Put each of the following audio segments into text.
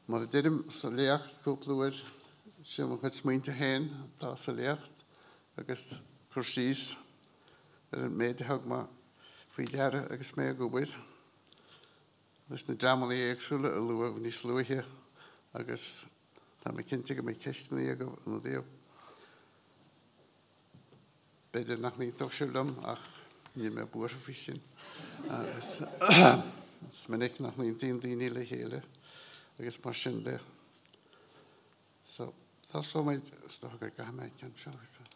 Mar a deirim sa léacht cúpla uair, sé mo chuid smaointe féin atá sa léacht agus cur síos ar an méid a thug mé faoi deara agus mé ag obair leis na dreamanna éagsúla a luadh níos luaithe agus tá mé cinnte go mbeidh ceisteanna agaibh ina dtaobh. B'fhéidir nach n-aontódh sibh liom ach níl mé buartha faoi sin. Agus is minic nach n-aontaíonn daoine le chéile agus mar sin de. So, tosóimid, is dócha go gcaithfidh mé an ceann seo a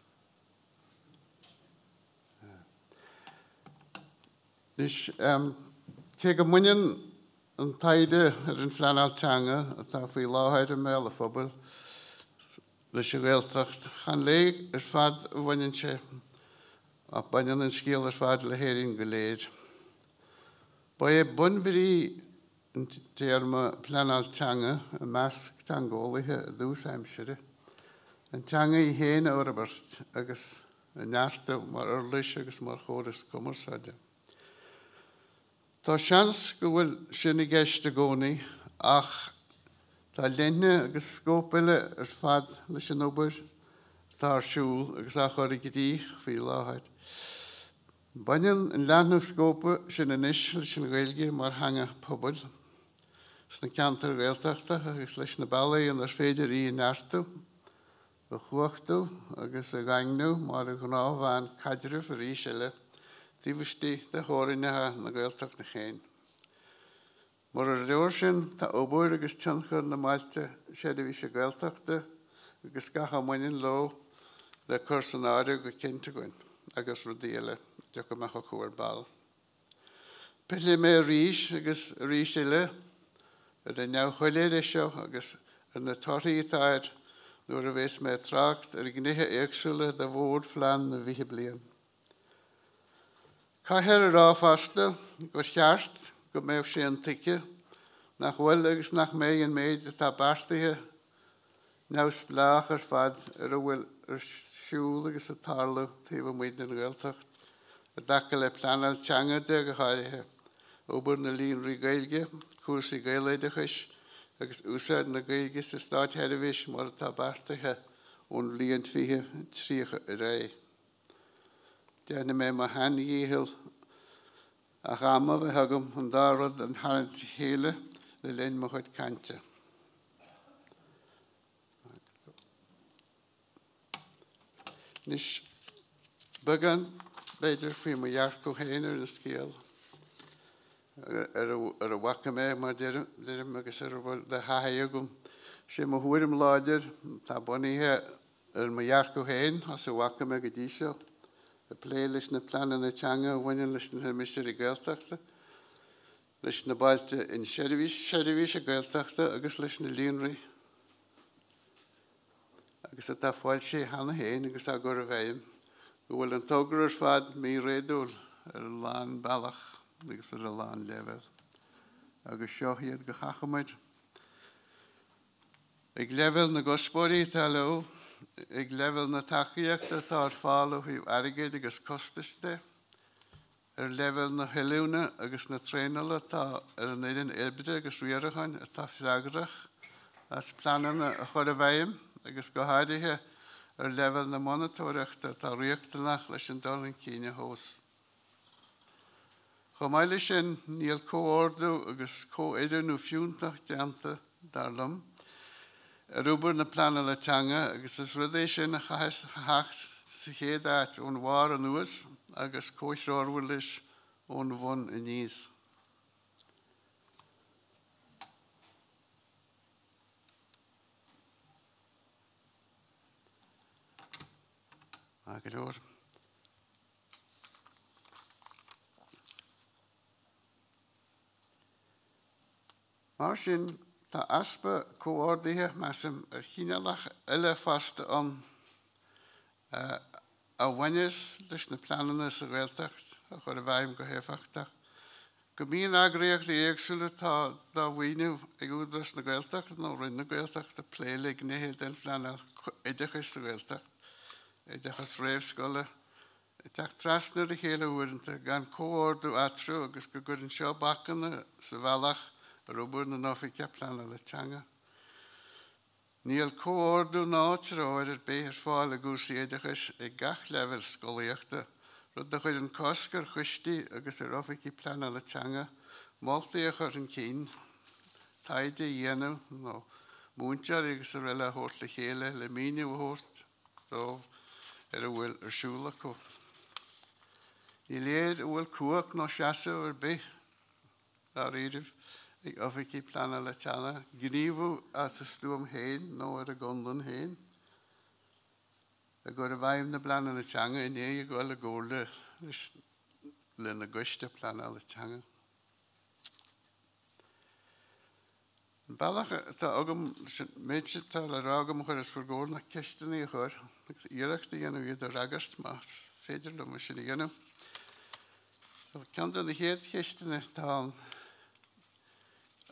Anois, cé go mbaineann an taighde ar an phleanáil teanga atá faoi láthair i mbéal an phobail leis an Ghaeltacht, chan léi ar fad a bhaineann sé, ach baineann an scéal ar fad le hÉirinn go léir. Ba é bunbhrí an téarma 'pleanáil teanga' i measc teangeolaithe i dtús aimsire, an teanga í féin a fhorbairt agus a neartú mar uirlis agus mar chóras cumarsáide. Tá seans go bhfuil sin i gceist i gcónaí ach tá leithne agus scóip eile ar fad leis an obair atá ar siúl agus á chur i gcrích faoi láthair. Baineann an leathnú scóipe sin anois leis an Ghaeilge mar theanga pobail sna ceantair Ghaeltachta agus leis na bealaí inar féidir í a neartú. a chumhachtú agus a dhaingniú mar ghnáthmheán caidrimh arís eile taobh istigh de theorainneacha na Gaeltachta féin. Murar leor sin, tá obair agus tionchar na mBailte Seirbhíse Gaeltachta agus gach a mbaineann leo le cur san áireamh go cinnte againn, agus rudaí eile a dtiocfaidh mé chucu ar ball. Pillfidh mé arís agus arís eile ar an neamhshoiléire seo agus ar na torthaí atá air nuair a bheas mé ag trácht ar ghnéithe éagsúla de mhórphlean na bhfiche bliain. Caithfear a rá fosta gur cheart go mbeadh sé intuigthe nach bhfuil agus nach mbeidh an méid atá beartaithe neamhspleách ar fad ar a bhfuil ar siúl agus ag tarlú taobh amuigh den Ghaeltacht, i dtaca le pleanáil teanga de go háirithe, obair na líonraí Gaeilge, cúrsaí Gaeloideachais agus úsáid na Gaeilge sa státsheirbhís mar atá beartaithe ón bhliain 2030 ar aghaidh. Déanfaidh mé mo sheandhícheall ach am a bheith agam an dá rud a tharraingt le chéile le linn mo chuid cainte. Anois, beagán, b'fhéidir, faoi mo dhearcadh féin ar an scéal, ar a bhfaca mé, mar deirim, agus ar a bhfuil de thaithí agam. Sé mo thuairim láidir, atá bunaithe ar mo dhearcadh féin as a bhfaca mé go dtí seo, ag plé leis na pleananna teanga a bhaineann leis na limistéirí Gaeltachta, leis na bailte inseirbhíse Gaeltachta agus leis na líonraí agus atá foilsithe cheana féin agus á gcur i bhfeidhm, go bhfuil an togra ar fad míréadúil ar a lán bealach agus ar a lán leibhéal. Agus seo iad go hachomair. Ag leibhéal na gcuspóirí atá leo, ag leibhéal na tacaíochta atá ar fáil ó thaobh airgid agus costais de, Ar leibhéal na hoiliúna agus na traenála atá ar an fhoireann oibre agus riaracháin atá freagrach as pleananna a chur i bhfeidhm agus go háirithe ar leibhéal na monatóireachta atá riachtanach leis an dul chun cinn a thomhas. Chomh maith leis sin, níl comhordú agus comhoiriúnú fiúntach déanta, dar liom, ar obair na pleanála teanga agus is rud é sin a chaithfeas a theacht sa chéad áit ón bharr anuas agus comhthreomhar leis ón bhun aníos. Maith go leor. Mar sin, tá easpa comhordaithe, measaim, ar chineálacha eile fosta ann a bhaineas leis na pleananna sa Ghaeltacht a chur i bhfeidhm go héifeachtach. Go mbíonn eagraíochtaí éagsúla atá dá mhaoiniú ag Údarás na Gaeltachta nó Roinn na Gaeltachta ag plé le gnéithe den phleanáil oideachais sa Ghaeltacht, oideachas réamhscoile, ag teacht trasna ar a chéile uaireanta, gan comhordú eatarthu agus go gcuireann seo bacanna sa bhealach ar obair na n-oifigeach pleanála teanga. Níl comhordú ná treoir ar bith ar fáil i gcúrsaí oideachais ag gach leibhéal scolaíochta, rud a chuireann cosc ar choistí agus ar oifigí pleanála teanga moltaí a chur chun cinn, taighde a dhéanamh nó múinteoirí agus araile a thabhairt le chéile le míniú a thabhairt dóibh ar a bhfuil ar siúl acu. Ní léir an bhfuil cumhacht ná seasamh ar bith dáiríribh, ag oifigigh pleanála teanga gníomhú as a stuaim féin nó ar a gconlán féin i gcur i bhfeidhm na bpleananna teanga i ndiaidh a dhul i gcomhairle leis lena gcoiste pleanála teanga. An bealach atá agam leis an méid sin atá le rá agam a chur os bhur gcomhair ná ceisteanna a chur agus iarracht a dhéanamh iad a fhreagairt más féidir liom é sin a dhéanamh. Ceann de na chéad cheisteanna atá ann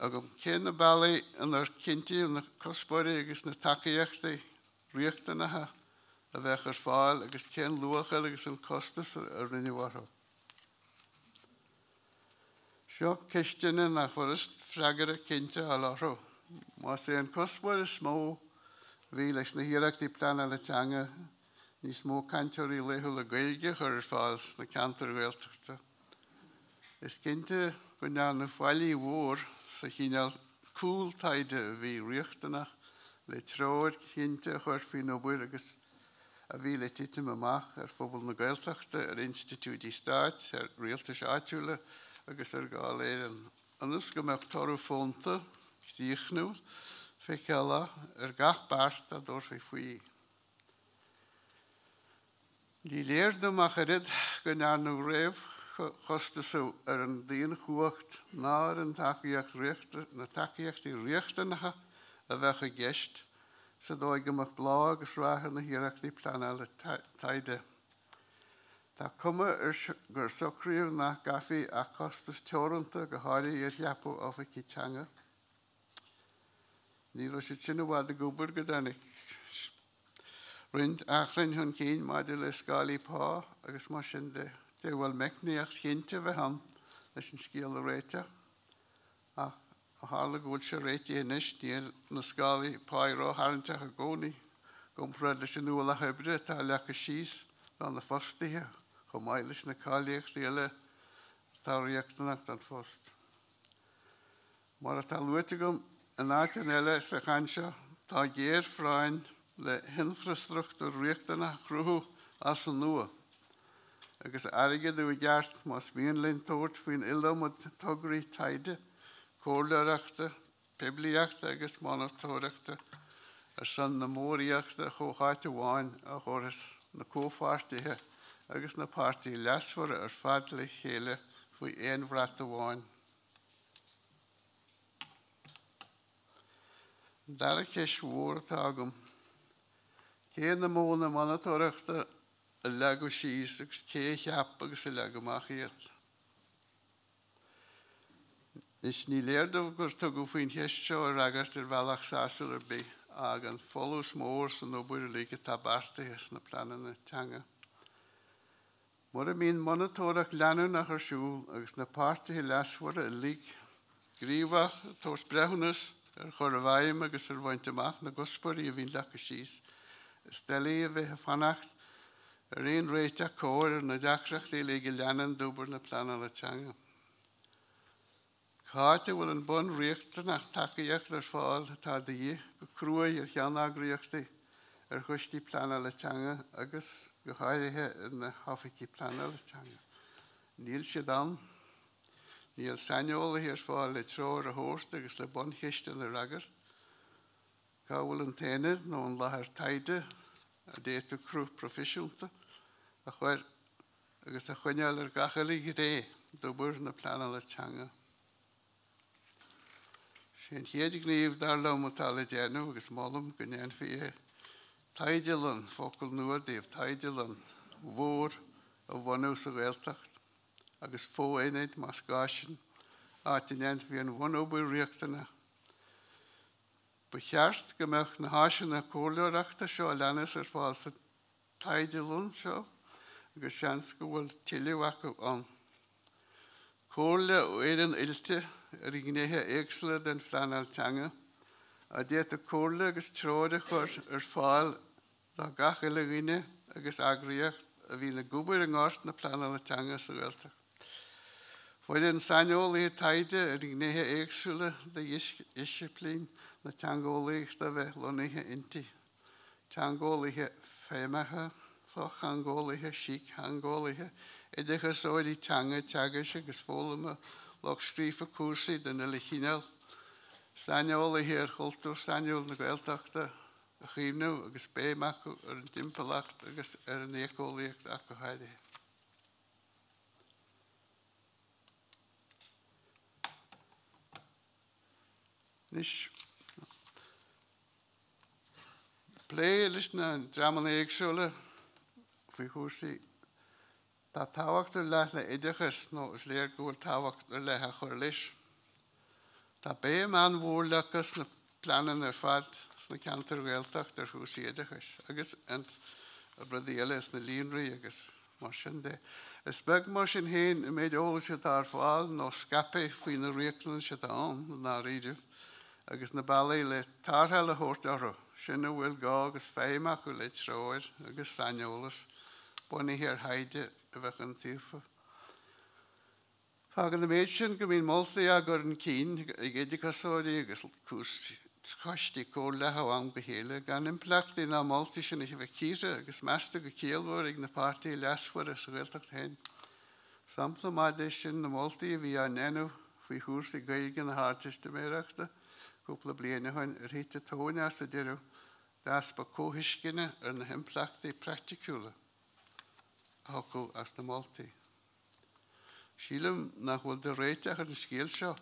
agam, cé na bealaí inar cinntíodh na cuspóirí agus na tacaíochtaí riachtanacha a bheadh ar fáil agus cén luacháil agus an costas a rinneadh orthu? Seo ceisteanna nach furast freagra cinnte a fháil orthu. Más é an cuspóir is mó a bhí leis na hiarrachtaí pleanála teanga níos mó cainteoirí laethúla Gaeilge a chur ar fáil sna ceantair Ghaeltachta, is cinnte go ndearnadh faillí mhór sa chineál cúltaighde a bhí riachtanach le treoir chinnte a chur faoin obair agus a bhí le titim amach ar phobal na Gaeltachta, ar institiúidí stáit, ar rialtais áitiúla agus ar Dháil Éireann, ionas go mbeadh toradh fónta, críochnúil, feiceálach ar gach beart dá dtabharfaí faoi. Ní léir dom ach oiread go ndearnadh réamhchostasú ar an daonchumhacht ná ar an tacaíocht na tacaíochtaí riachtanacha a bheadh i gceist sa dóigh go mbeadh bláth agus rath ar na hiarrachtaí pleanála taighde. Tá cuma air gur socraíodh nach gcaithfí ach costas teoranta, go háirithe ar cheapadh oifigigh teanga. Ní raibh siad sin i bhfad ag obair go dtáinig roinnt achrainn chun cinn maidir le scálaí pá agus mar sin de. Bhuel, meicníocht chinnte a bheith ann leis an scéal a réiteach. Ach ó tharla go bhfuil sé réitithe anois, níl na scálaí páí rótharraingteach i gcónaí i gcomparáid leis an ualach oibre atá leagtha síos do na fostaithe, chomh maith leis na cáilíochtaí eile atá riachtanach don phost. Mar atá luaite agam in áiteanna eile sa chaint seo, tá géarphráinn le hinfreastruchtúr riachtanach a chruthú as an nua. agus a airgeadú i gceart más mian linn tabhairt faoin iliomad tograí taighde, comhairleoireachta, poiblíochta agus monatóireachta ar son na móraíochta chomhtháite amháin a thabharfas na comhpháirtithe agus na páirtithe leasmhara ar fad le chéile faoi aon bhrat amháin. An dara ceist mhór atá agam, cé na modhanna monatóireachta a leagadh síos agus cé a cheap agus a leag amach iad. Anois, ní léir domh gur tugadh faoin cheist seo a fhreagairt ar bhealach sásúil ar bith, a fhágann folús mór san obair uilig atá beartaithe sna pleananna teanga. Mura mbíonn monatóireacht leanúnach ar siúl agus na páirtithe leasmhara uilig gníomhach ag tabhairt breithiúnas ar chur i bhfeidhm agus ar bhaint amach na gcuspóirí a bhíonn leagtha síos, is doiligh a bheith ag fanacht ar aon réiteach cóir ar na deacrachtaí uilig a leanann d'obair na pleanála teanga. Cá háit a bhfuil an bonn riachtanach tacaíochta ar fáil atá de dhíth go cruaidh ar cheanneagraíochtaí, ar choistí pleanála teanga agus, go háirithe, ar na hoifigigh pleanála teanga? Níl siad ann. Níl saineolaithe ar fáil le treoir a thabhairt agus le buncheisteanna a fhreagairt. Cá bhfuil an t-aonad nó an láthair taighde a d'fhéadfadh cruth proifisiúnta a chur agus a choinneáil ar gach uile ghné d'obair na pleanála teanga. Sé an chéad ghníomh, dar liom, atá le déanamh, agus molaim go ndéanfaí é, taighdelann, focal nua daoibh, taighdelann mhór a bhunú sa Ghaeltacht, agus fo-aonaid más gá sin, áit a ndéanfaí an bhunobair riachtanach. Ba cheart go mbeadh na háiseanna comhairleoireachta seo a leanas ar fáil sa taighdelann seo agus seans go bhfuil tuilleadh acu ann. Comhairle ó fhoireann oilte ar ghnéithe éagsúla den phleanáil teanga A d'fhéadfadh comhairle agus treoir a chur ar fáil do gach uile dhuine agus eagraíocht a bhíonn ag obair i ngort na pleanála teanga sa Ghaeltacht. Foireann saineolaithe taighde ar ghnéithe éagsúla de dhisciplín na teangeolaíochta a bheith lonnaithe inti, teangeolaithe feidhmeacha, sochtheangeolaithe, síctheangeolaithe, oideachasóirí teanga, teagaisc agus foghlama, lucht scríofa cúrsaí den uile chineál, saineolaithe ar chultúr sainiúil na Gaeltachta a chaomhnú agus béim acu ar an dtimpeallacht agus ar an éiceolaíocht ach go háirithe. Anois, plé leis na dreamanna éagsúla faoi chúrsaí. Tá tábhacht ar leith le oideachas, nó is léir go bhfuil tábhacht ar leith á chur leis. Tá béim an-mhór leagtha sna pleananna ar fad sna ceantair Ghaeltachta ar chúrsaí oideachais agus rudaí eile sna líonraí agus mar sin de. Is beag mar sin féin an méid eolais atá ar fáil nó scaipthe faoi na riachtanais atá ann i ndáiríribh agus na bealaí le tarrtháil a thabhairt orthu sin a bhfuil gá agus feidhm acu le treoir agus saineolas bunaithe ar thaighde a bheith iontaofa. Fágann an méid sin go mbíonn moltaí á gcur chun cinn ag oideachasóirí agus coistí comhairleacha ó am go chéile, gan impleachtaí na moltaí sin a bheith cíortha agus measta go ciallmhar ag na páirtithe leasmhara sa Ghaeltacht féin. Sampla maith de sin na moltaí a bhí á ndéanamh faoi chúrsaí Gaeilge na hArdteistiméireachta cúpla bliain ó shin ar thit an tóin as sa deireadh d'easpa comhthuisceana ar na himpleachtaí praiticiúla a thiocfadh as na moltaí. Sílim nach bhfuil de réiteach ar an scéal seo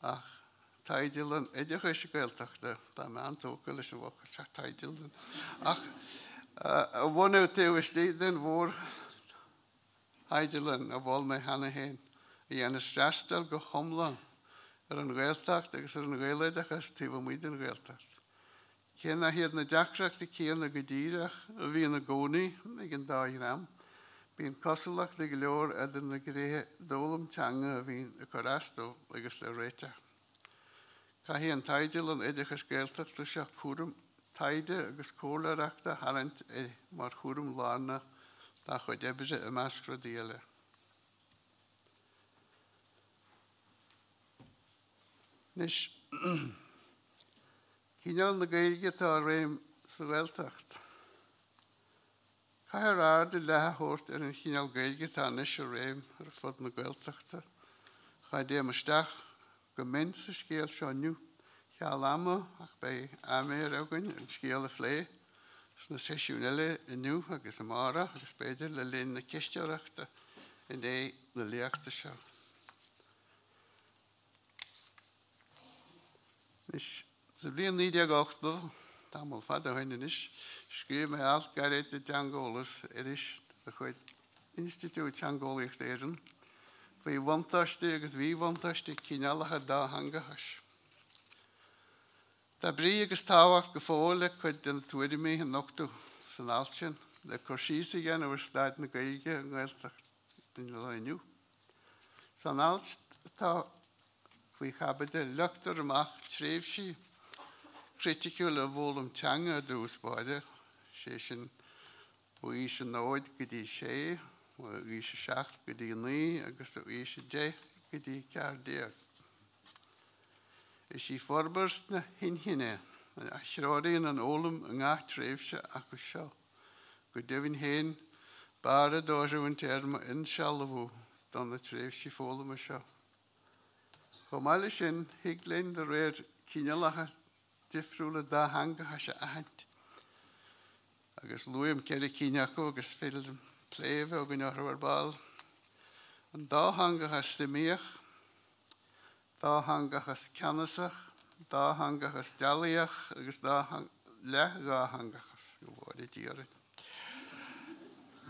ach taighdelann oideachais Gaeltachta, tá mé an-tógtha leis an bhfocal seo taighdelann, ach a bhunú taobh istigh den mhórthaighdelann a mhol mé cheana féin, a dhéanas freastal go hiomlán ar an Ghaeltacht agus ar an Ghaeloideachas taobh amuigh den Ghaeltacht. Cé nach iad na deacrachtaí céanna go díreach a bhíonn i gcónaí ag an dá dhream, bíonn cosúlachtaí go leor idir na gnéithe d'fhoghlaim teanga a bhíonn ag cur as dóibh agus le réiteach. Caithfidh an taighdelann oideachais Gaeltachta seo cúram taighde agus comhairleoireachta a tharraingt air mar chúram lárnach dá chuid oibre i measc rudaí eile. Anois, cineál na Gaeilge atá i réim sa Ghaeltacht. Caithfear aird ar leith a thabhairt ar an chineál Gaeilge atá anois i réim ar fud na Gaeltachta. Cha dtéim isteach go mion sa scéal seo inniu, cheal ama, ach beidh áiméar againn an scéal a phlé sna seisiúin eile inniu agus amárach agus b'fhéidir le linn na cisteoireachta i ndiaidh na léachta seo. Anois, sa bhliain 1980, tamall fada ó shin anois, scríobh mé alt gairid i dTeangeolas, iris de chuid Institiúid Teangeolaíochta Éireann, faoi bhuntáistí agus mhíbhuntáistí cineálacha dátheangachais. Tá brí agus tábhacht go fóill le cuid de na tuairimí a nochtadh san alt sin le cur síos a dhéanamh ar staid na Gaeilge i nGaeltacht an lae inniu. San alt atá faoi chaibidil, leagtar amach tréimhsí criticiúla i bhfoghlaim teanga i dtús báire, sé sin, ó aois a 0 go dtí 6, ó aois a 7 go dtí 9 agus ó aois 10 go dtí 14. Is í forbairt na hinchinne a threoraíonn an fhoghlaim i ngach tréimhse acu seo. Go deimhin féin, b'fhearr a d'oirfeadh an téarma insealbhú do na tréimhsí foghlama seo. Chomh maith leis sin, thig linn, de réir cineálacha difriúla dátheangachais a aithint, agus luaim 4 cinn acu agus is féidir liom plé a bheith againn orthu ar ball, an dátheangachas suimíoch, dátheangachas ceannasach, dátheangachas dealaíoch agus leath-dhátheangachas, go bhfóire Dia orainn.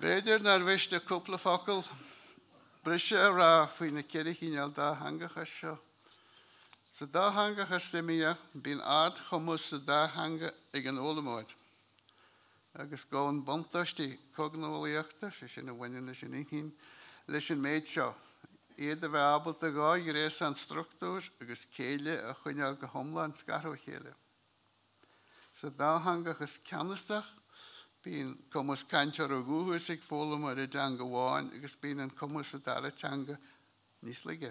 B'fhéidir nár mhiste cúpla focal breise a rá faoi na 4 chineál dátheangachais seo. Sa dátheangachas suimíoch, bíonn ardchumas sa dá theanga ag an fhoghlaimeoir, agus gabhann buntáistí cogneolaíochta, sé sin a bhaineann leis an inchinn, leis an méid seo, iad a bheith ábalta 2 ghréasán struchtúir agus céille a choinneáil go hiomlán scartha ó chéile. Sa dátheangachas ceannasach, bíonn cumas cainteora dhúchais ag foghlaimeoir i dteanga amháin agus bíonn an cumas sa dara teanga níos laige.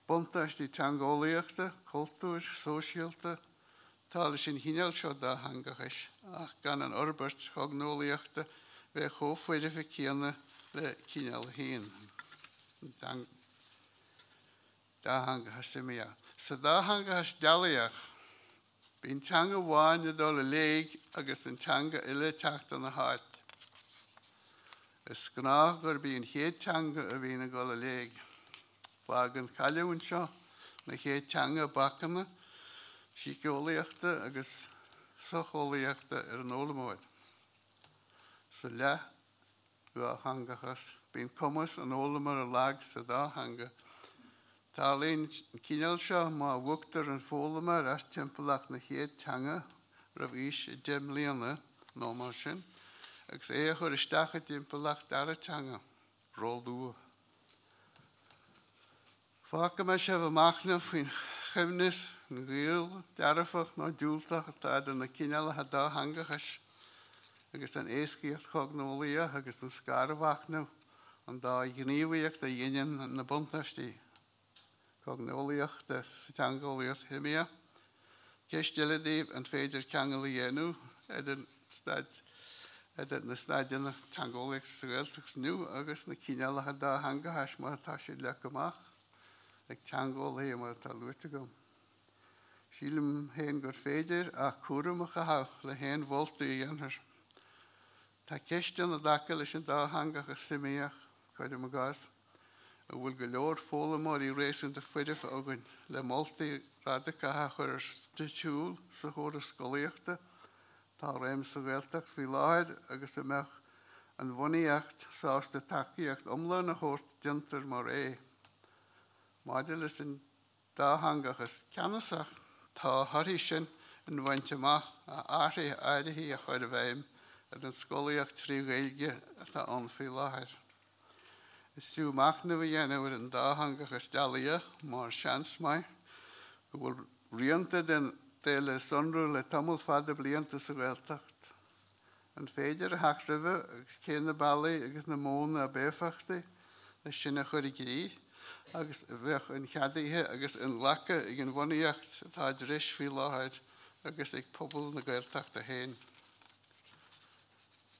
Buntáistí teangeolaíochta, cultúir, sóisialta atá leis an chineál seo dátheangachais ach gan an fhorbairt chogneolaíochta bheith chomh foirfe céanna le cineál 1, an dátheangachas iomaíoch. Sa dátheangachas dealaíoch, bíonn teanga amháin ag dul i léig agus an teanga eile ag teacht ina háit. Is gnách gurb í an chéad teanga a bhíonn ag dul i léig. Fágann cailliúint seo na chéad teanga bacanna síceolaíochta agus socheolaíochta ar an fhoghlaimeoir. Sa leath-dhátheangachas, bíonn cumas an fhoghlaimeora lag sa dá theanga. Tarlaíonn an cineál seo má bhogtar an foghlaimeoir as timpeallacht na chéad teanga roimh aois 10 mbliana nó mar sin agus é a chur isteach i dtimpeallacht dara teanga róluath. Fágfaidh mé sibh ag machnamh faoin choibhneas, an gaol dearfach nó diúltach atá idir na cineálacha dátheangachais agus an éascaíocht chogneolaíoch agus an scarmhachnamh, an dá ghníomhaíocht a ghineann na buntáistí cogneolaíochta sa teangeolaíocht iomaíoch. Ceist eile daoibh, an féidir ceangal a dhéanamh idir staid idir na staideanna teangeolaíochta sa Ghaeltacht inniu agus na cineálacha dátheangachais mar atá siad leagtha amach ag teangeolaithe mar atá luaite agam? Sílim féin gur féidir ach cúram a chaitheamh le haon mholtaí a dhéanfar. Tá ceist ann i dtaca leis an dátheangachas iomaíoch, cuirim i gcás, an bhfuil go leor foghlaimeoirí réasúnta foirfe againn le moltaí radacacha a chur ar siúl sa chóras scolaíochta atá i réim sa Ghaeltacht faoi láthair agus a mbeadh an bhunaíocht sásta tacaíocht iomlán a thabhairt d'fhiontar mar é. Maidir leis an dátheangachas ceannasach, tá a thorthaí sin á mbaint amach ach athruithe áirithe a chur i bhfeidhm ar an scolaíocht 3 Ghaeilge atá ann faoi láthair. Is fiú machnamh a dhéanamh ar an dátheangachas dealaíoch mar seans maith go bhfuil rianta den de le sonrú le tamall fada blianta sa Ghaeltacht. An féidir a theacht roimhe agus cé na bealaí agus na modhanna ab éifeachtaí leis sin a chur i gcrích agus a bheadh incheadaithe agus inghlactha ag an bhunaíocht atá i dtreis faoi láthair agus ag pobal na Gaeltachta féin?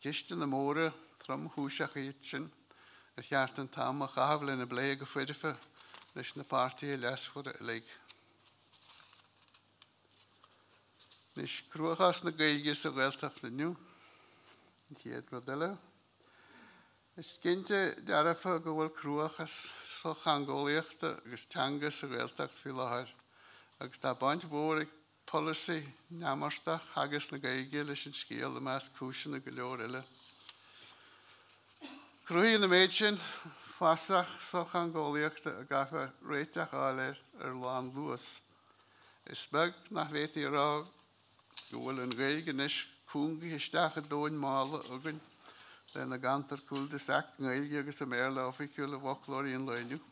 Ceisteanna móra tromchúiseacha iad sin ar cheart an t-am a chaitheamh lena bplé go foirfe leis na páirtithe leasmhara uilig. Anois, cruachás na Gaeilge sa Ghaeltacht inniu, an chéad rud eile. Is cinnte dearfa go bhfuil cruachás sochtheangeolaíochta agus teanga sa Ghaeltacht faoi láthair agus tá baint mhór ag polasaí neamártach theagasc na Gaeilge leis an scéal i measc cúiseanna go leor eile. Cruthaíonn an méid sin fasach sochtheangeolaíochta a gcaithfear réiteach a fháil air ar lánluas. Is beag nach bhféadfaí a rá go bhfuil an Ghaeilge anois cúngaithe isteach i dtóin mála againn lena gcantar cul-de-sac i nGaeilge agus i mBéarla oifigiúil i bhfoclóirí an lae inniu.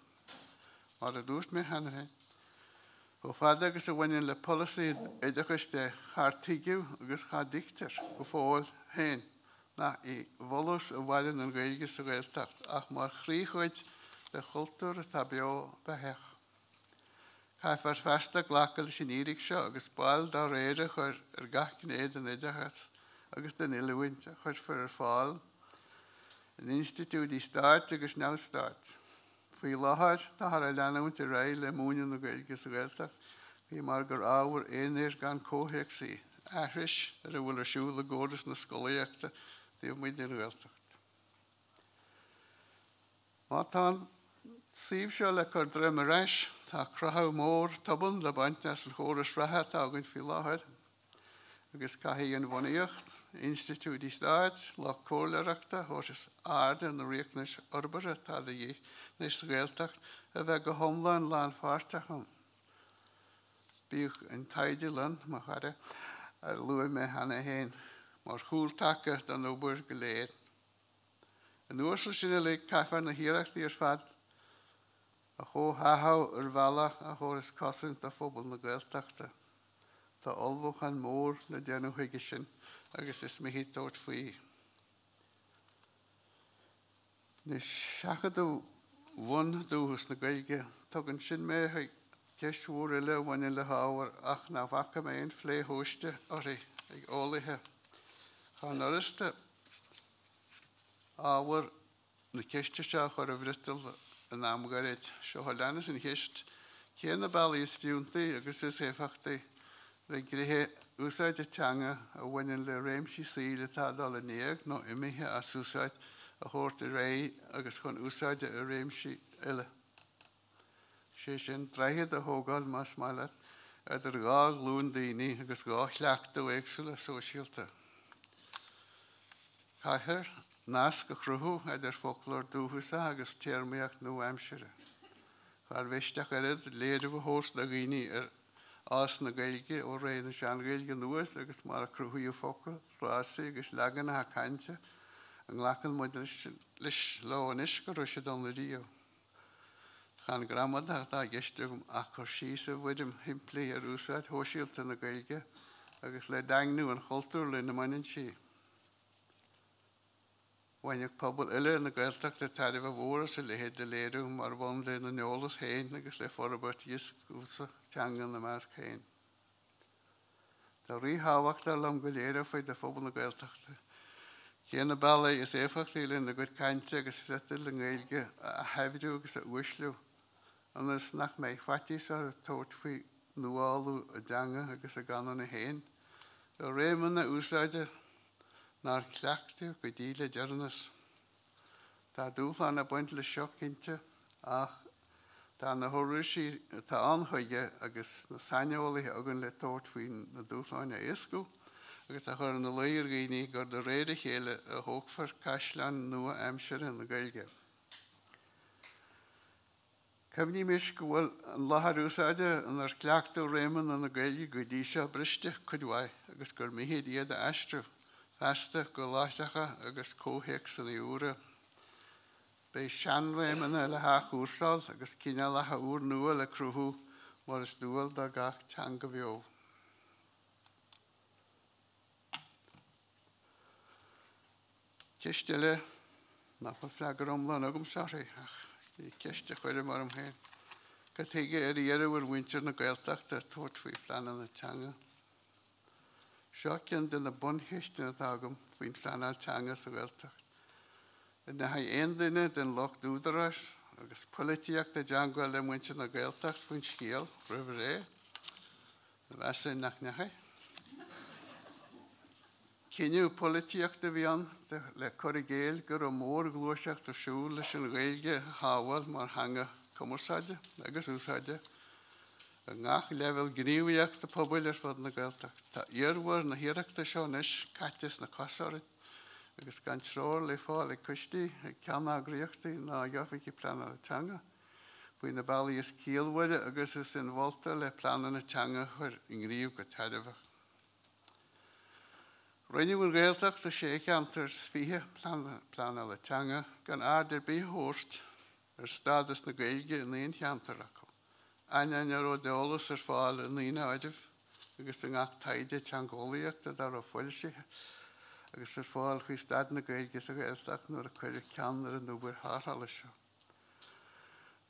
Mar a dúirt mé cheana féin, chomh fada agus a bhaineann le polasaí oideachais de, char tuigeadh agus cha dtuigtear go fóill féin nach i bhfolús a mhaireann an Ghaeilge sa Ghaeltacht ach mar chroíchuid de chultúr atá beo beathach. Caithfear feasta glacadh leis an fhíric seo agus bail dá réir a chur ar gach gné den oideachas agus den oiliúint a chuirfear ar fáil in institiúidí stáit agus neamhstáit. Faoi láthair, táthar ag leanúint ar aghaidh le múineadh na Gaeilge sa Ghaeltacht faoi mar gur ábhar aonair gan comhthéacs í, aithris ar a bhfuil ar siúl i gcóras na scolaíochta taobh amuigh den Ghaeltacht. Má tá an suíomh seo le cur droim ar ais, tá croitheadh mór tobann le baint as an chóras reatha atá againn faoi láthair, agus caithfidh an bhunaíocht, institiúidí stáit, lucht comhairleoireachta a thabharfas aird ar na riachtanais fhorbartha atá de dhíth anois sa Ghaeltacht a bheith go hiomlán lánpháirteach ann. Bíodh an taighdelann, mo chara, a luaigh mé cheana féin, mar chúltaca don obair go léir. Anuas leis sin uilig, caithfear na hiarrachtaí ar fad a chomhtháthú ar bhealach a thabharfas cosaint do phobal na Gaeltachta. Tá ullmhúchán mór le déanamh chuige sin agus is mithid tabhairt faoi. Anois, seachadadh bhundúchas na Gaeilge, tugann sin mé chuig ceist mhór eile a bhaineann le hábhar ach nach bhfaca mé aon phlé tomhaiste uirthi ag eolaithe. Chan fhurasta ábhar na ceiste seo a chur i bhfriotal in am gairid. Seo a leanas an cheist, Cé na bealaí is fiúntaí agus is éifeachtaí le gnéithe úsáide teanga a bhaineann le réimsí saoil atá ag dul in éag nó imithe as úsáid a thabhairt ar aghaidh agus chun úsáide i réimsí eile? Sé sin, droichead a thógáil, más maith leat, idir dhá ghlúin daoine agus dhá chleachtadh éagsúla sóisialta. Caithfear nasc a chruthú idir foclóir dúchasach agus téarmaíocht nua-aimsire. Char mhiste ach oiread léiriú a thabhairt do dhaoine ar fhás na Gaeilge ó ré na Sean-Ghaeilge anuas agus mar a cruthaíodh focail, frásaí agus leaganacha cainte a nglacann muid leis leo anois go raibh siad ann riamh. Chan gramadach atá i gceist agam ach cur síos i bhfoirm shimplí ar úsáid shóisialta na Gaeilge agus le daingniú an chultúir lena mbaineann sí. Bhainfeadh pobail uile na Gaeltachta tairbhe mhór as a leithéid de léiriú mar bhonn lena n-eolas féin agus le forbairt dhioscúrsa teanga ina measc féin. Tá ríthábhacht, dar liom, go léireofaí do phobal na Gaeltachta cé na bealaí is éifeachtaí lena gcuid cainte agus friotail i nGaeilge a shaibhriú agus a uaisliú, ionas nach mbeidh faitíos orthu tabhairt faoi nuálú a dteanga agus a gcanúna féin do réimeanna úsáide nár cleachtadh go dtí le deireanas. Tá dúshlán ag baint leis seo, cinnte, ach tá na huirlisí atá ann chuige agus na saineolaithe againn le tabhairt faoi na dúshláin a éascú agus a chur ina luí ar dhaoine gur de réir a chéile a thógfar caisleáin nua-aimseartha na Gaeilge. Cuimhnímis go bhfuil an láthair úsáide inar cleachtadh réimeanna na Gaeilge go dtí seo briste cuid mhaith agus gur mithid iad a aistriú feasta go láithreacha agus comhthéacsanna úra. Beidh seanréimeanna le hathchúrsáil agus cineálacha úrnua le cruthú mar is dual do gach teanga bheo. Ceist eile nach bhfuil freagra iomlán agamsa uirthi, ach ní ceist a chuirim orm féin, cad chuige ar iarradh ar mhuintir na Gaeltachta tabhairt faoi phleananna teanga? Seo ceann de na buncheisteanna atá agam faoin phleanáil teanga sa Ghaeltacht. An ndeachaigh aon duine den lucht údaráis agus poilitíochta i dteangmháil le muintir na Gaeltachta faoin scéal roimh ré? Mheasfainn nach ndeachaigh. Cinneadh polaitíochta a bhí ann le cur i gcéill go raibh mórghluaiseacht ar siúl leis an Ghaeilge a shábháil mar theanga cumarsáide agus úsáide i ngach leibhéal gníomhaíochta pobail ar fud na Gaeltachta. Tá iarmhar na hiarrachta seo anois caite sna cosa orainn agus gan treoir le fáil ag coistí, ag ceanneagraíochtaí ná ag oifigigh pleanála teanga faoi na bealaí is ciallmhaire agus is inmholta le pleananna teanga a chur i ngníomh go tairbheach. Roinneadh an Ghaeltacht i sé cheantar is 20 pleanála teanga gan aird ar bith a thabhairt ar stádas na Gaeilge in aon cheantar acu, ainneoin a raibh d'eolas ar fáil i ndaonáireamh agus i ngach taighde teangeolaíochta dá raibh foilsithe agus ar fáil faoi staid na Gaeilge sa Ghaeltacht nuair a cuireadh ceann ar an obair tharrthála seo.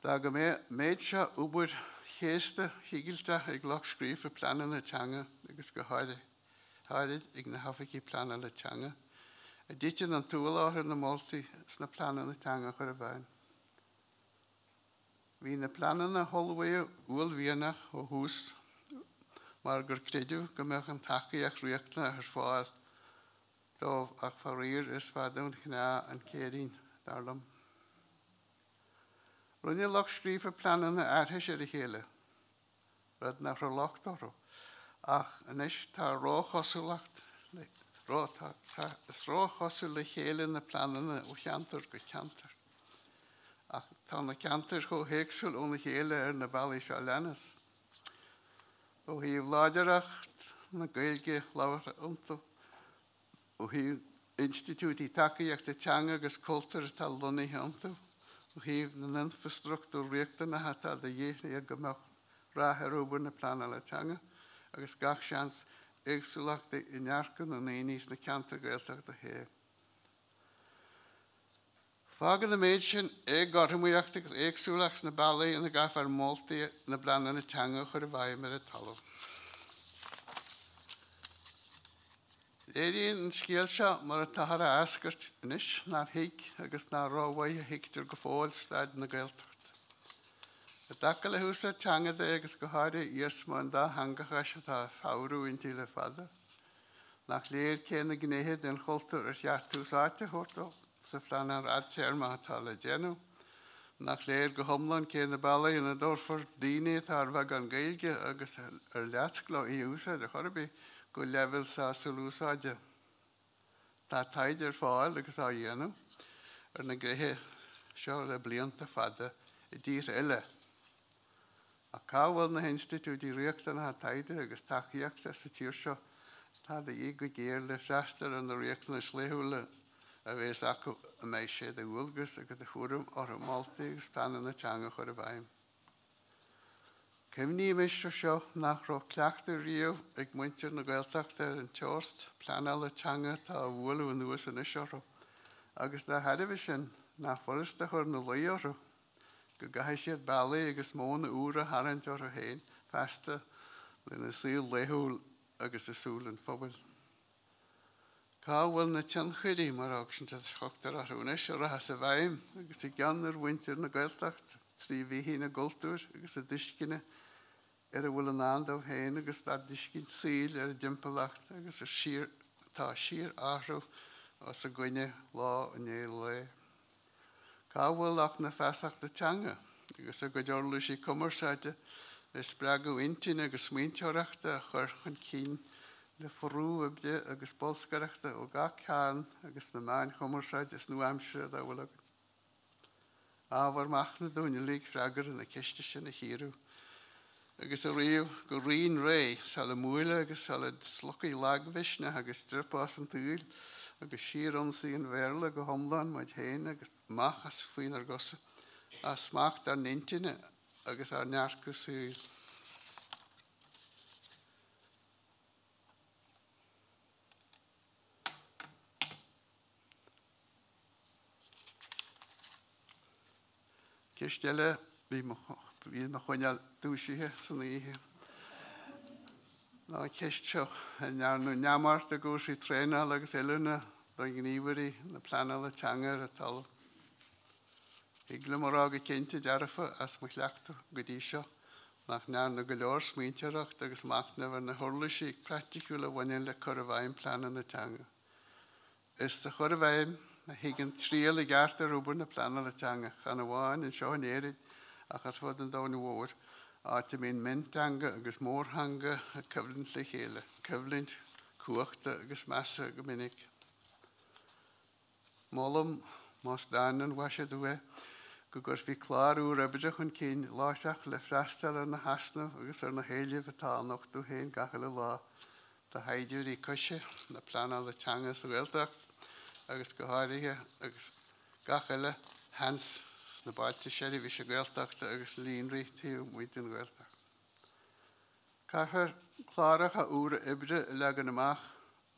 D'fhág an méid seo obair chéasta chigilteach ag lucht scríofa pleananna teanga agus go háirid ag na hoifigigh pleanála teanga, a dtiteann an t-ualach orthu na moltaí sna pleananna teanga a chur i bhfeidhm. Bhí na pleananna a hullmhaíodh uaillmhianach ó thús mar gur creideadh go mbeadh an tacaíocht riachtanach ar fáil dóibh ach faraor is fada an chneá an chéirín, dar liom. Rinne lucht scríofa pleananna aithris ar a chéile, rud nach raibh locht orthu, ach anois tá róchosúlacht le, ró, tá, tá, is róchosúil le chéile na pleananna ó cheantar go ceantar. Ach tá na ceantair chomh héagsúil óna chéile ar na bealaí seo a leanas. Ó thaobh láidreacht na Gaeilge labhartha iontu, ó thaobh institiúidí tacaíochta teanga agus cultúir atá lonnaithe iontu, ó thaobh na n-infreastruchtúr riachtanach atá de dhíth le go mbeadh rath ar obair na pleanála teanga, agus gach seans éagsúlachtaí i ndearcadh na ndaoine sna ceantair Ghaeltachta a théamh. Fágann an méid sin éagothromaíocht agus éagsúlacht sna bealaí ina gcaithfear moltaí na bpleananna teanga a chur i bhfeidhm ar an talamh. Léiríonn an scéal seo, mar atáthar á eascairt anois, nár thuig agus nach rómhaith a thuigtear go fóill staid na Gaeltachta. I dtaca le húsáid teanga de agus go háirithe iarsma an dátheangachais atá ag fabhrú inti le fada, nach léir cé na gnéithe den chultúr ar cheart tús áite a thabhairt dó sa phleanáil fhadtéarmach atá le déanamh, nach léir go hiomlán cé na bealaí ina dtabharfar daoine atá ar bheagán Gaeilge agus ar leasc leo í a úsáid ar chor ar bith go leibhéal sásúil úsáide. Tá taighde ar fáil agus á dhéanamh ar na gnéithe seo le blianta fada i dtíortha eile. Ach cá bhfuil na hinstitiúidí riachtanacha taighde agus tacaíochta sa tír seo atá de dhíth go géar le freastal ar na riachtanais laethúla a bheas acu a mbeidh sé de dhualgas agus de chúram orthu moltaí agus pleananna teanga a chur i bhfeidhm? Cuimhnímis ar seo nach raibh cleachtadh riamh ag muintir na Gaeltachta ar an tseort pleanála teanga atá á bhualadh anuas anois orthu agus dá thairbhe sin nach furasta a chur ina luí orthu go gcaithfidh siad bealaí agus modhanna úra a tharraingt orthu féin feasta lena saol laethúil agus i súile an phobail. Cá bhfuil na tionchairí, mar a thugtar orthu anois, a rachas i bhfeidhm agus i gcion ar mhuintir na Gaeltachta trí bhíthin a gcultúir agus a dtuisceana ar a bhfuil i ndán dóibh féin agus dá dtuiscint saoil ar a dtimpeallacht agus atá ag síorathrú os a gcoinne lá i ndiaidh lae. Cá bhfuil lucht na feasachta teanga agus a gcuid uirlisí cumarsáide le spreagadh intinne agus smaointeoireachta a chur chun cinn le frú oibre agus bolscaireachta ó gach cearn agus sna meáin chumarsáide is nua-aimseartha dá bhfuil againn? Ábhar machnaimh dúinn uilig freagra na ceiste sin a chíoradh agus a ríomh go righin réidh sula mbuaile agus sula slogfaidh lagmhisneach agus driopás an tsaoil agus síorionsaí an Bhéarla go hiomlán muid féin agus amach as faoinár gcosa, as smacht ár n-intinne agus ár ndearcadh saoil. Ceist eile a bhí mo choinneáil dúisithe san oíche ná an cheist seo, an ndearnadh neamart i gcúrsaí traenála agus oiliúna do ghníomhairí na pleanála teanga ar an talamh? Thig liom a rá go cinnte dearfa as mo chleachtadh go dtí seo nach ndearnadh go leor smaointeoireachta agus machnaimh ar na huirlisí praiticiúla a bhaineann le cur i bhfeidhm pleananna teanga. Is sa chur i bhfeidhm a thig an triail i gceart ar obair na pleanála teanga, chan amháin anseo in Éirinn ach ar fud an domhain mhóir, áit a mbíonn mionteanga agus mórtheanga ag coimhlint le chéile, coimhlint cumhachta agus measa go minic. Molaim, más dán an mhaise domh é, go gcuirfí clár úr oibre chun cinn láithreach le freastal ar na heasnaimh agus ar na héilimh atá á nochtadh féin gach uile lá do shaighdiúirí coise na pleanála teanga sa Ghaeltacht agus go háirithe agus gach uile sheans sna bailte seirbhíse Gaeltachta agus líonraí taobh amuigh den Ghaeltacht. Caithfear cláracha úra oibre a leagan amach,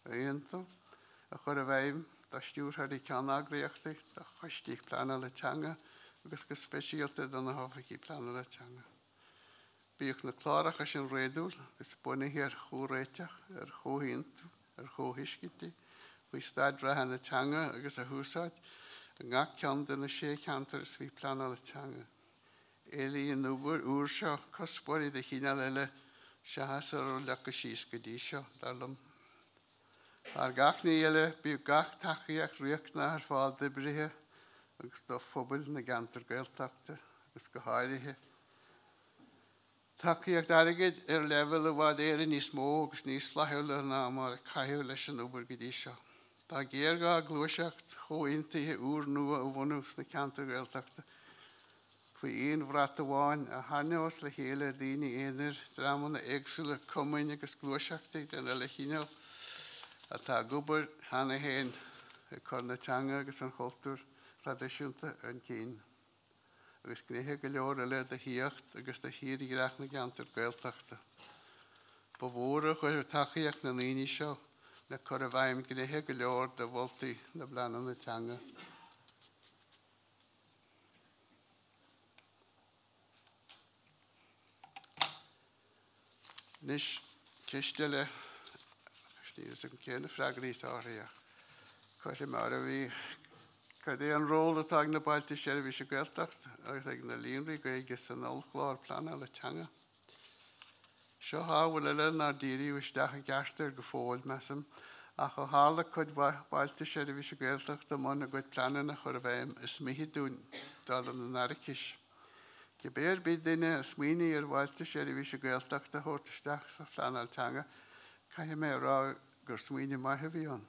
a aontú, a chur i bhfeidhm do stiúrthóirí ceanneagraíochtaí, do choistí pleanála teanga agus go speisialta do na hoifigigh pleanála teanga. Bíodh na cláracha sin réadúil agus bunaithe ar chomhréiteach, ar chomhaontú, ar chomhthuiscintí faoi staid reatha na teanga agus a húsáid i ngach ceann de na sé cheantar is faoi pleanála teanga. Éilíonn an obair úr seo cuspóirí de chineál eile seachas a raibh leagtha síos go dtí seo, dar liom. Thar gach ní eile, bíodh gach tacaíocht riachtanach ar fáil d'oibrithe agus do phobail na gceantar Gaeltachta agus go háirithe tacaíocht airgid ar leibhéal i bhfad Éireann níos mó agus níos flaithiúla ná mar a caitheadh leis an obair go dtí seo. Tá géarghá gluaiseacht chomhaontaithe úr nua a bhunú sna ceantair Ghaeltachta faoi aon bhrat amháin a tharraingeos le chéile daoine aonair, dreamanna éagsúla, cumainn agus gluaiseachtaí den uile chineál atá ag obair cheana féin ag cur na teanga agus an chultúir thraidisiúnta chun cinn. agus gnéithe go leor eile de shaíocht agus de thírdhreach na gceantar Gaeltachta. Ba mhór a chuirfeadh tacaíocht na ndaoine seo le cur i bhfeidhm gnéithe go leor de mholtaí na bpleananna teanga. Anois, ceist eile, agus níl fhios agam cé na freagraí atá uirthi ach cuirfidh mé oraibh í, cad é an ról atá ag na Bailte Seirbhíse Gaeltachta agus ag na Líonraí Gaeilge san ollchlár pleanála teanga? Seo ábhar eile nár díríodh isteach i gceart air go fóill, measaim, ach ó tharla cuid mhaith Bailte Seirbhíse Gaeltachta i mbun a gcuid pleananna a chur i bhfeidhm, is mithid dúinn dul ina n-araicis. Cibé ar bith duine a smaoinigh ar Bhailte Seirbhíse Gaeltachta a thabhairt isteach sa phleanáil teanga, caithfidh mé a rá gur smaoineamh maith a bhí ann,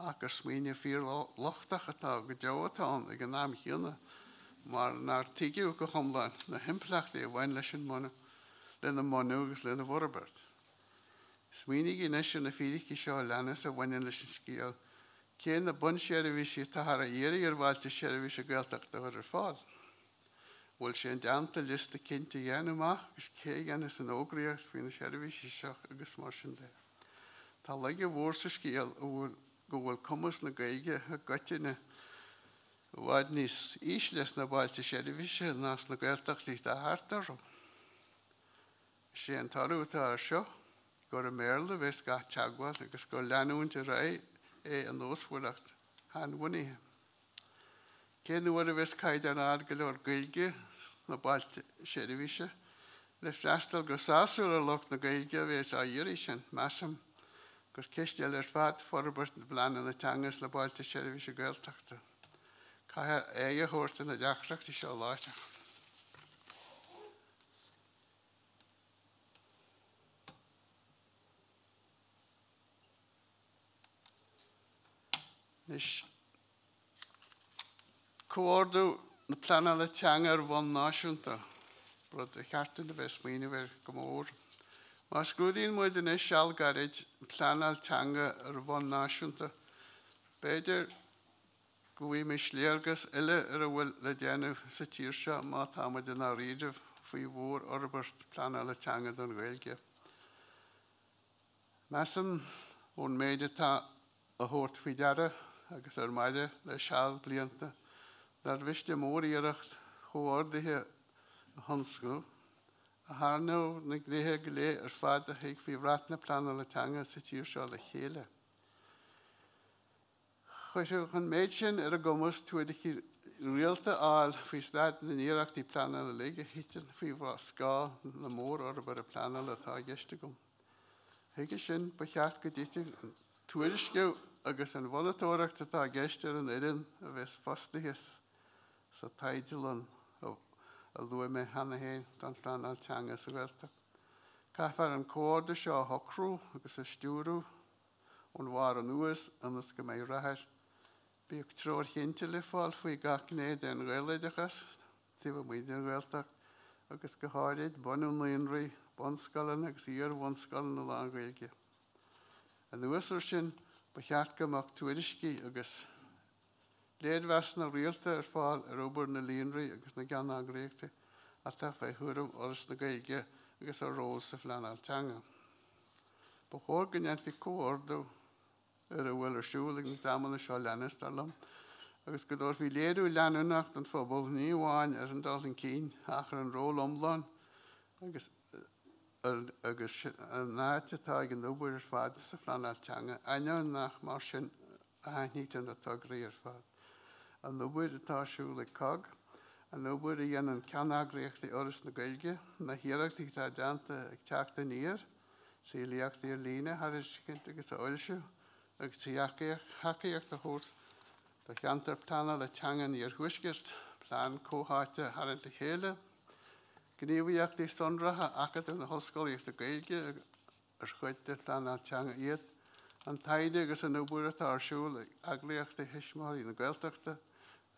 ach gur smaoineamh fíor-lochtach atá go deo atá ann ag an am chéanna, mar nár tuigeadh go hiomlán na himpleachtaí a bhain leis an mbunú, lena mbunú agus lena bhforbairt. Smaoinígí anois ar na fíricí seo a leanas a bhaineann leis an scéal, cé na bunseirbhísí atáthar a iarraidh ar Bhailte Seirbhíse Gaeltachta a chur ar fáil? Bhfuil sé indéanta liosta cinnte a dhéanamh amach agus cé a dhéanfas an fhógraíocht faoi na seirbhísí seo agus mar sin de. Tá laige mhór sa scéal go bhfuil cumas na Gaeilge i gcoitinne i bhfad níos ísle sna bailte seirbhíse ná sna Gaeltachtaí atá thart orthu. Is é an toradh atá air seo gur i mBéarla a bheas gach teagmháil agus gur leanúint ar aghaidh é an nósmhaireacht sheanbhunaithe. Cén uair a bheas caighdeán ard go leor Gaeilge sna bailte seirbhíse le freastal go sásúil ar lucht na Gaeilge a bheas á iarraidh sin? Measaim gur ceist eile ar fad forbairt na bpleananna teanga sna bailte seirbhíse Gaeltachta. Caithfear aghaidh a thabhairt ar na deacrachtaí seo láithreach. Anois. Comhordú na pleanála teanga ar bhonn náisiúnta, rud ar cheart dúinn a bheith ag smaoineamh air go mór. Má scrúdaíonn muid anois seal gairid an pleanáil teanga ar bhonn náisiúnta, b'fhéidir go bhfaighimid léargas eile ar a bhfuil le déanamh sa tír seo má tá muid i ndáiríribh faoi mhórfhorbairt pleanála teanga don Ghaeilge. Measaim ón méid atá á thabhairt faoi deara agus ar maille le seal blianta nár mhiste móriarracht chomhordaithe a thionscnamh a tharraingeodh na gnéithe go léir ar fad a thig faoi bhrat na pleanála teanga sa tír seo le chéile. Chuirfeadh an méid sin ar a gcumas tuairicí rialta a fháil faoi staid na n-iarrachtaí pleanála uilig a thiteann faoi scáth na mórfhorbartha pleanála atá i gceist agam. Chuige sin, ba cheart go dtitfeadh an tuairisciú agus an mhonatóireacht atá i gceist ar an fhoireann a bheas fostaithe sa taighdelann a luaigh mé cheana féin don phleanáil teanga sa Ghaeltacht. Caithfear an comhordú seo a shocrú agus a stiúradh ón bharr anuas ionas go mbeidh rath air. Bíodh treoir chinnte le fáil faoi gach gné den Ghaeloideachas taobh amuigh den Ghaeltacht agus go háirid bunú naíonraí, bunscoileanna agus iar-bhunscoileanna lán-Ghaeilge. Anuas air sin, ba cheart go mbeadh tuairiscí agus léirmheasanna rialta ar fáil ar obair na líonraí agus na gceanneagraíochtaí atá faoi chúram Fhoras na Gaeilge agus a ról sa phleanáil teanga. Ba chóir go ndéanfaí comhordú ar a bhfuil ar siúl ag na dreamanna seo a leanas, dar liom, agus go dtabharfaí léiriú leanúnach don phobal ní amháin ar an dul chun cinn ach ar an ról iomlán agus agus an áit atá ag an obair ar fad sa phleanáil teanga, ainneoin nach mar sin a aithnítear na tograí ar fad, an obair atá ar siúl ag cogg, an obair a dhéanann ceanneagraíochtaí Fhoras na Gaeilge, na hiarrachtaí atá déanta ag Teacht Aniar trí léachtaí ar líne a thairiscint agus a fhoilsiú agus trí thacaíocht a thabhairt do cheantar pleanála teanga an Iarthuaiscirt, plean comhtháite a tharraingt le chéile, gníomhaíochtaí sonracha Acadamh na hOllscolaíochta Gaeilge, ar chuid de phleanáil teanga iad an taighde agus an obair atá ar siúl ag eagraíochtaí Thuismitheoirí na Gaeltachta,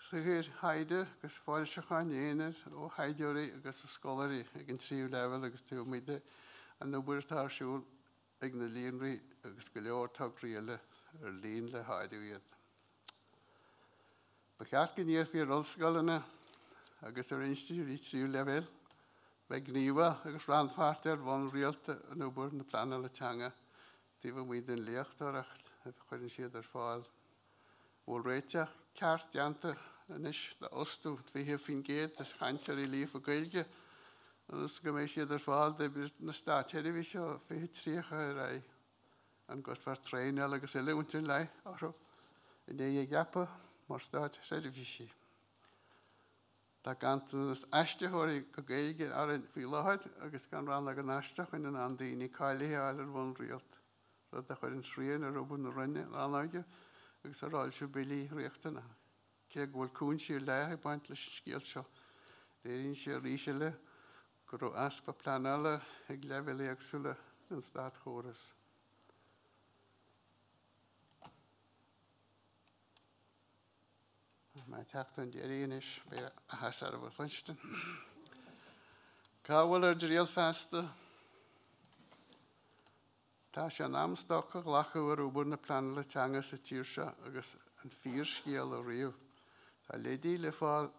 saothair thaighde agus foilseacháin aonair ó thaighdeoirí agus ó scoláirí ag an tríú leibhéal agus taobh amuigh de, an obair atá ar siúl ag na líonraí agus go leor tograí eile ar líon le háireamh iad. Ba cheart go n-iarrfaí ar ollscoileanna agus ar institiúidí tríú leibhéal. Bheith gníomhach agus rannpháirteach ar bhonn rialta in obair na pleanála teanga taobh amuigh den léachtóireacht a chuireann siad ar fáil. Bhfuil réiteach ceart déanta anois d'fhostú 20% de chainteoirí líofa Gaeilge ionas go mbeidh siad ar fáil d'oibrithe na státsheirbhíse ó 2030 ar aghaidh? An gcuirfear traenáil agus oiliúint ar leith orthu i ndiaidh a gceapadh mar státseirbhísigh? Tá ganntanas aistritheoirí go Gaeilge orainn faoi láthair agus gan Rannóg an Aistriúcháin in ann daoine cáilithe a fháil ar bhonn rialta, rud a chuireann srian ar obair na Roinne, rannóige agus ar fhoilsiú billí riachtanacha. Cé go bhfuil cúinsí ar leith ag baint leis an scéal seo, léiríonn sé arís eile go raibh easpa pleanála ag leibhéil éagsúla den státchóras. Tá mé ag teacht chun deiridh anois, beidh áthas oraibh a chluinstin. Cá bhfuil ár dtriall feasta? Tá sé in am stoc a ghlacadh ar obair na pleanála teanga sa tír seo agus an fíorscéal a ríomh. Tá leidí le fáil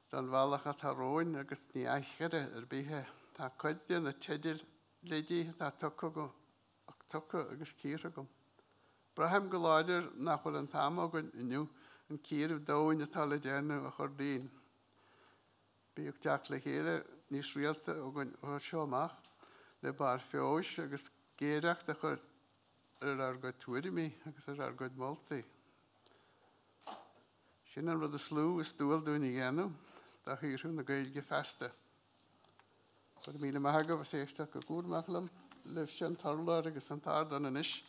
don bhealach atá romhainn agus ní aischire ar bith é. Tá cuid de na teidil leidí atá tugtha agam tugtha agus cíortha agam. Braithim go láidir nach bhfuil an t-am againn inniu an cíoradh domhain atá le déanamh a chur dínn. Bíodh teacht le chéile níos rialta againn ó seo amach le barr feabhais agus géireacht a chur ar ár gcuid tuairimí agus ar ár gcuid moltaí. Sin an rud is lú is dual dúinn a dhéanamh do shaothrú na Gaeilge feasta. Go raibh míle maith agaibh as éisteacht go cúramach liom, libhse an t-urlár agus an t-ardán anois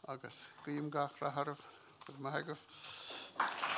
agus guím gach rath oraibh. Go raibh maith agaibh.